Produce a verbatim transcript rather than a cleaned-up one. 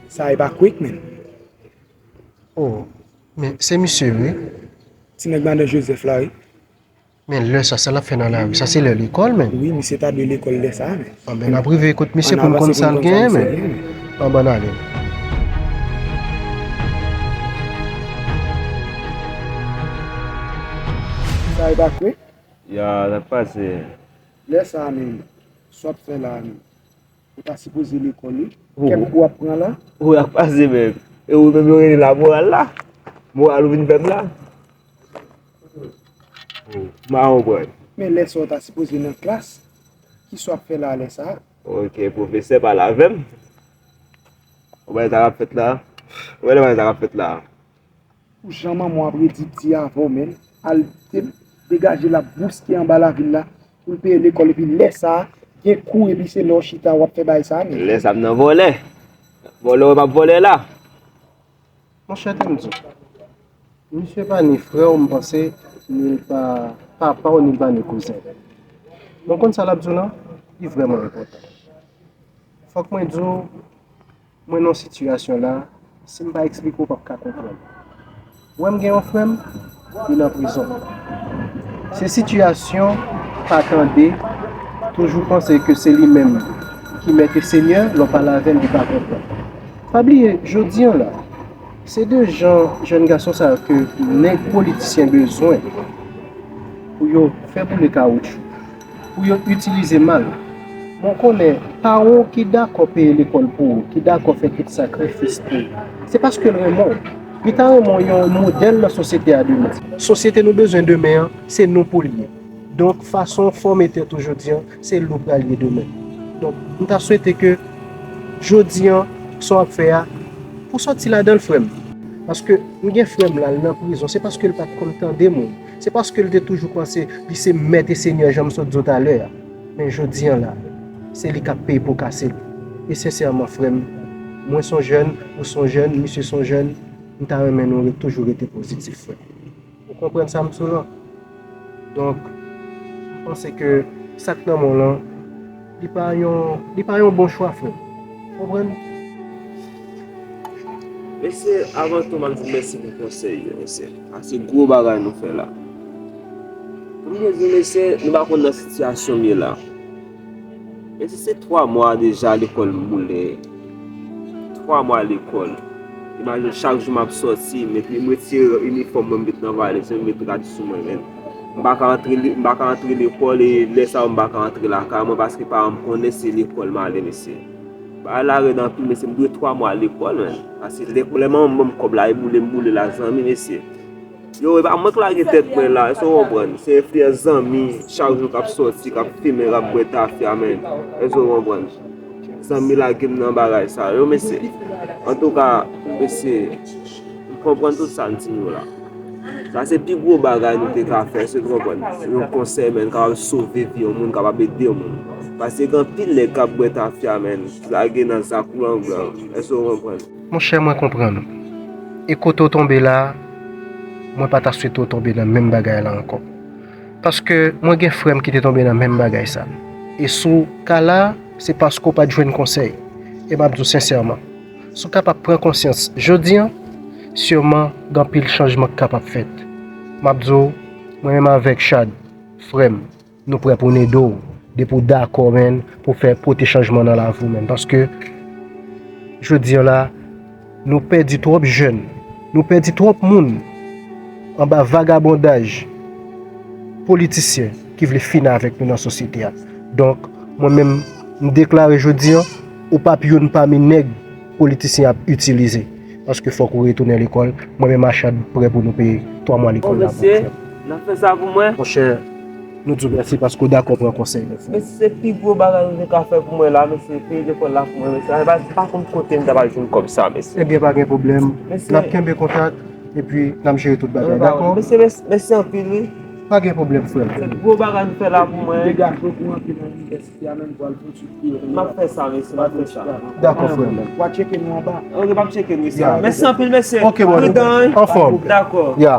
Sa e pa Quick, men. Oh, men se misye, wi. Ti nèg madan Jozèf la, wi. Men lè sa, sa l ap fè nan lari? Sa se lè lekòl, men. Wi, misye ta dwe lekòl lè sa, men. Anben, n ap rive kot misye pou n konn sa l genyen, men. Anben, n ale. Sa e pa Quick? Ya, sa k pase? Lè sa a menm, sa w ap fè la a menm? Ou ta sipoze lekòl, wi. Kèk kou w ap pran la? Ou, sa k pase menm? E ou menm yo rele la moral la? Moral ou vin fè m la? Ou, m pa konprann. Men lè sa w ta sipoze nan klas, kisa w ap fè la lè sa a? Ok, pwofesè pale avè m. Ou wè sa k ap fèt la? Ou wè lè sa k ap fèt la? Pou jan manman w ap redi di avè w, men, al de-, degaje l ap bouske anba lavil la, pou l peye lekòl, epi lè sa a, gen kou, epi se lè w chita, w ap fè bagay sa a, men. Lè sa a, m nan vòlè. Vòlè, w pa vòlè la. Monchè, tann di w. Misye pa ni frè w, m panse, ni l pa papa w, ni l pa ni kouzen. Mwen konn sa l ap di w lan, li vrèman enpòtan. Fòk mwen di w, mwen nan sitiyasyon la, si m pa eksplike w, w p ap ka konprann. Ou wè m gen yon frè m, li nan prizon. Se sitiyasyon pa tande, toujou panse ke se li menm ki mèt e senyè, lè w pale avè l, li pa konprann. Pa bliye, jodi an la, se de jan jèn gason sa yo ke nèg politisyen bezwen pou yo fè boule kawotchou, pou yo itilize mal. Mwen konnen, paran w ki dakò peye lekòl pou ou, ki dakò fè tout sakrifis pou ou, se paske l renmen w. Li ta renmen w yon modèl nan sosyete a demen. Sosyete nou bezwen demen an, se nou pou l ye. Donk, fason w fòme tèt ou jodi an, se l ou pral ye demen. Donk, m ta swete ke jodi an, sa w ap fè a, pou sòti ladan l, frè m. Paske m gen frè m la, l nan prizon, se paske l pa t konn tande moun. Se paske l te toujou panse li se mèt e senyè, jan m sot di w talè a. Men jodi an la, se li k ap peye po kase l. E sensèman, frè m, mwen s on jèn, ou s on jèn, misye s on jèn, m ta renmen nou re-, toujou rete pozitif, frè m. Ou konprann sa m di w lan? Donk, m panse ke sa k nan men w lan, li pa yon, li pa yon bon chwa, frè m. Konprann? Mesye, avan tou, m ap di w mèsi pou konsèy yo, mesye. Sa se gwo bagay nou fè la. Pou m byen di w, mesye, nou pa konn nan sitiyasyon m ye la. Mesye, se twa mwa deja lekòl m boule. Twa mwa lekòl. Imajine w, chak jou m ap sòti, m mete, m retire inifòm mwen, m met nan valiz mwen, m met rad sou mwen, men. M pa ka antre le-, m pa ka antre lekòl, e lè sa yo, m pa ka antre lakay mwen, paske paran m konnen se lekòl m ale, mesye. Bagay la rèd anpil, mesye, m dwe twa mwa lekòl, men. Paske lè, lè manman m ban m kòb la, e boule m boule l a zanmi, mesye. Yo, e pa mwen k lage tèt mwen la, èske w konprann? Se enfliyans zanmi, chak jou k ap sòti, k ap fimen, k ap bwè tafya, men. Èske w konprann? Zanmi lage m nan bagay sa yo, mesye. Antouka, mesye, m konprann tout sa n di nou la. Sa se pi gwo bagay nou te ka fè, èske w konprann? Yon konsèy, men, kapab sove vi yon moun, kapab ede yon moun. Paske gen anpil nèg k ap bwè tafya, men, lage nan zak ou langlang. Èske w konprann? Monchè, mwen konprann ou. E kote w tonbe la, mwen pa ta swete w tonbe nan menm bagay la ankò. Paske mwen gen frè m ki te tonbe nan menm bagay sa. E si w ka la, se paske w pa t jwenn konsèy. E m ap di w sensèman, si w kapab pran konsyans jodi an, siman gen anpil chanjman k kapab fèt. M ap di w, mwen menm avèk Chad, frè m, nou prè pou n ede w, depi w dakò, menn, pou fè, pote chanjman nan lavi w, menn. Paske, jodi an la, nou pèdi twòp jèn, nou pèdi twòp moun anba vagabondaj politisyen ki vle fini avèk nou nan sosyete a. Donk, mwen menm, m deklare jodi an, ou p ap youn pami nèg politisyen ap itilize. Paske fòk ou retounen lekòl. Mwen menm ak Chad prè pou nou peye twa mwa lekòl la pou ou, frè m. N ap fè sa pou mwen. Monchè, nou di w mèsi paske w dakò pran konsèy nou, frè m. Mesye, se pi gwo bagay nou te ka fè pou mwen la, mesye, peye lekòl la pou mwen, mesye. Sa, pa, pa konn kote m ta pral jwenn kòb sa, mesye. Ebyen, pa gen pwoblèm. Mesye. N ap kenbe kontak, epi n ap jere tout bagay, dakò? Mesye, mèsi, mèsi anpil, wi. Pa gen pwoblèm, frè m. Se gwo bagay nou fè la pou mwen. Degaje w pou antre nan inivèsite a, menm pou al fè M ap fè sa, mesye, m ap fè sa. Dakò, frè m. W a tcheke nou anba. Ok, m ap tcheke nou, mesye. Ya. Mèsi anpil, mesye. Ok, brother. Pridan, wi. Anfòm. Dakò. Ya.